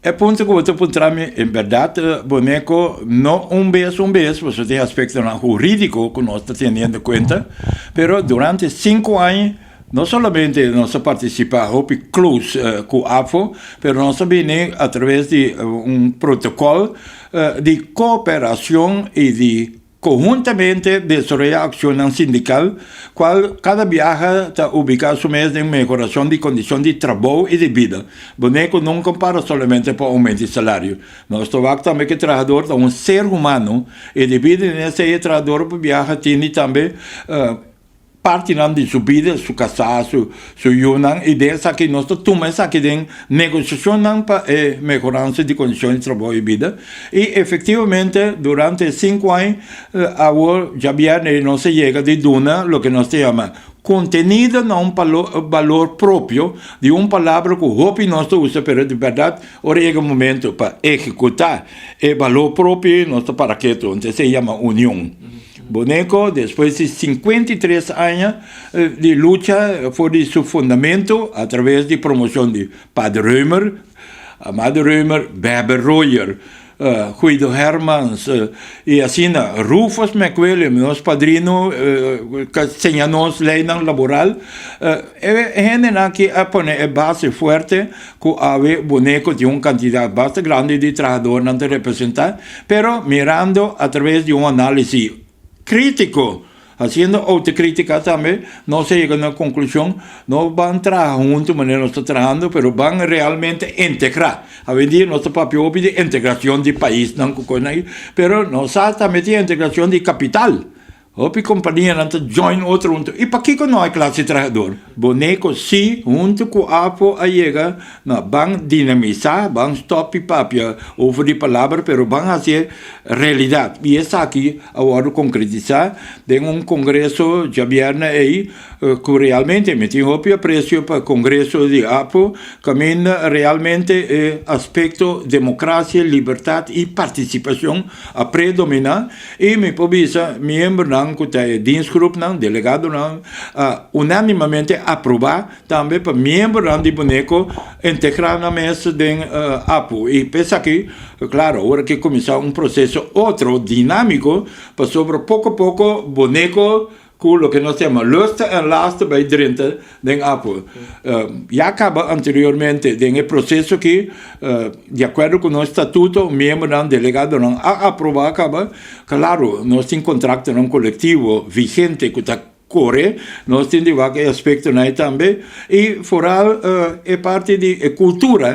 E punto ku bo ta puntra mi, en bèrdat, Boneco, no un bes un bes, pasobra tin aspektonan hurídiko ku nos ta teniendo kuenta, pero durante 5 aña no solamente nos a partisipá hopi close ku ABVO, pero nos a bini a traves di un protokòl di kooperashon i di konhuntamente desaroyá akshonnan sindikal, kual kada biaha ta ubiká su mes den mehorashon di kondishon di trabou i di bida. Boneco nunka para solamente pa oumento di salario. Nos ta wak tambe ku e trahador ta un ser humano i debido na esei e trahador por biaha tene tambe partinan di su bida, su kasá, su yunan, i den esaki nos ta tuma esaki den negosiashonnan pa e mehoransa di kondishon di trabou i bida. I efektivamente durante e 5 aña awor djabièrnè nos a yega di duna loke nos ta yama kontenido na un balor propio di un palabra ku hopi nos ta usa, pero di bèrdat ora yega momento pa ehekutá e balor propio nos ta para ketu. Entonces esei yama union. Boneco, despues di 53 aña di lucha for di su fundamento a traves di promoshon di Padre Römer, Amado Römer, Bebe Royer, Guido Hermans i asina Rufus McWilliam, nos padrino ku a siña nos leinan laboral. E hendenan aki a pone e base fuerte ku awe Boneco tin un kantidat basta grandi di trahadornan ta representá, pero mirando a traves di un análisis krítiko, hasiendo outokritika tambe, nos a yega na konklushon, no ban traha huntu manera nos ta trahando, pero ban realmente integrá. Awendia nos ta papia hopi di integrashon di paisnan ku kosnan, pero nos sa tambe tin integrashon di kapital. Hopi kompanianan ta join otro huntu. I pakiko no e klase trahador? Boneco si huntu ku ABVO a yega na ban dinamisá, ban stòp di papia over di palabra, pero ban hasié realidat. I esaki a wòrdu konkretisá den un kongreso djabièrnè ei ku realmente mi tin hopi apresio pa kongreso di ABVO kaminda realmente e aspekto demokrasia, libertat i partisipashon a predominá. I mi por bisa miembronan ku ta e dienstgroepnan, delegadonan, a unánimamente aprobá tambe pa miembronan di Boneco integrá nan mes den ABVO. I pa esaki, klaro, ora ke kuminsá un proseso otro dinámiko, pasobra poko poko Boneco ku loke nos ta yama luste en laste bai drenta den ABVO. Ya kaba anteriormente den e proseso aki, di akuerdo ku nos statuto, miembronan, delegadonan a aprobá kaba. Klaro, nos tin kontraktonan kolektivo vigente ku ta kore, nos tin di wak e aspektonan ei tambe, i foral e parti di e kultura.